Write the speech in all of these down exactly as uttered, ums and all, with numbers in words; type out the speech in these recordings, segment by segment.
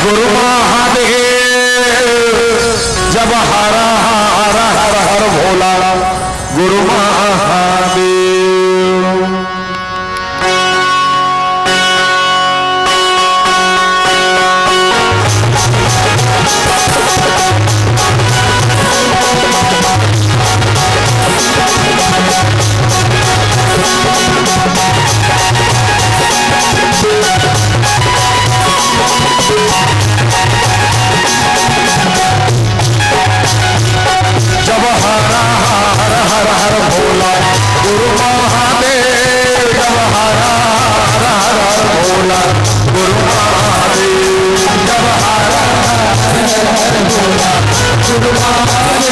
गुरु महादेव, जब हरा हरा हर हर भोला, गुरु महादेव। जब हरा हर हर हर भोला गुरु महादेव, जब हरा हर हर हर भोला गुरु महादेव, जब हरा हर हर हर भोला गुरु महादेव,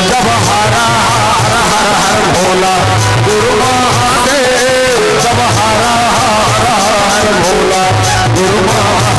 जब हरा हर हर हर भोला गुरु महादेव, जब हरा हर हर हर भोला गुरु महादेव।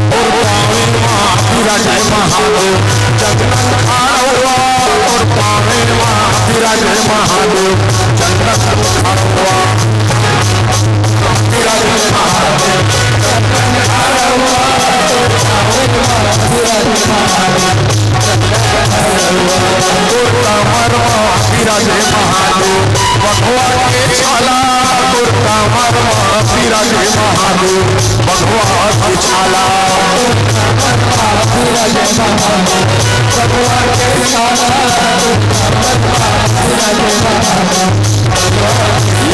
तोर पाँवे मा विराजे महादेव, जगन्नाथ खाड़वा। तोर पाँवे मा विराजे महादेव, जगन्नाथ खाड़वा। विराजे महादेव, जगन्नाथ खाड़वा। तोर पाँवे मा विराजे महादेव, जगन्नाथ खाड़वा। तोर कमर मा विराजे महादेव, बघवा के छाला। तोर कमर मा विराजे महादेव, बघवा के छाला।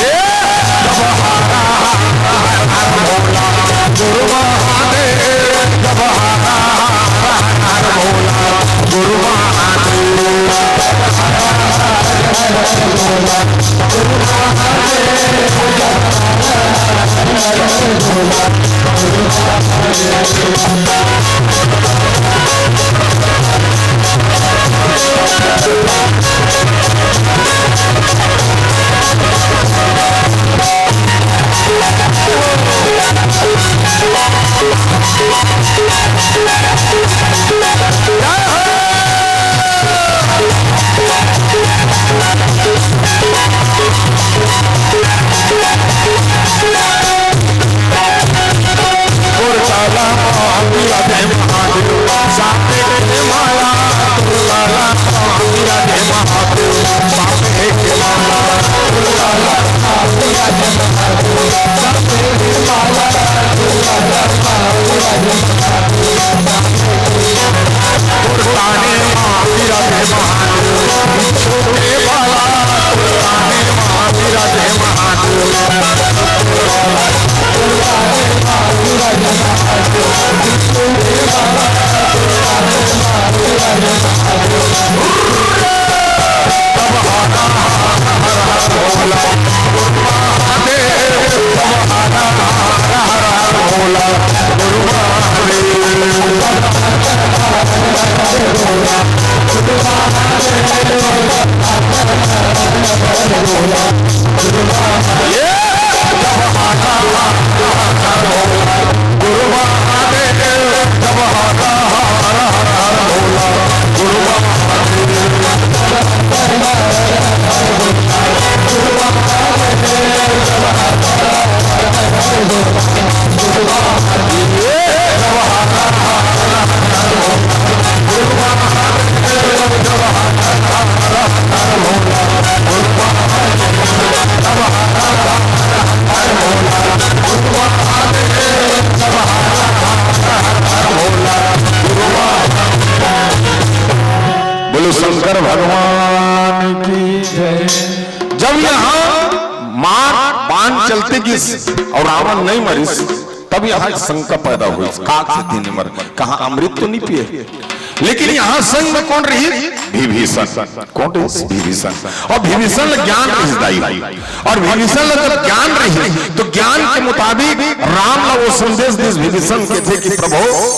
ये जब हरा हर हर भोला गुरु महादेव, जब हरा हर हर भोला गुरु महादेव। तोर ताला मा विराजे महादेव, साँपे के माला। तोर ताला मा विराजे महादेव, साँपे के माला। तोर ताला मा विराजे महादेव, साँपे के माला। तोर ताला मा विराजे महादेव, तोर ताने मा विराजे महादेव, बिच्छू के बाला। तोर ताने मा विराजे महादेव। जब यहाँ मार बाण चलते गिस अउ रावण नहीं मरिस, तब यहाँ एक शंका पैदा होइस, का सेती नहीं मर, कहाँ अमृत तो नहीं पिए? लेकिन यहाँ संग में कौन रहिस? विभीषण। कौन रहिस? विभीषण। अउ विभीषण ला ज्ञान रहिस दाई, अउ विभीषण ला जब ज्ञान रहिस तो ज्ञान के मुताबिक राम ला वो संदेश दिस विभीषण, कथे कि प्रभु,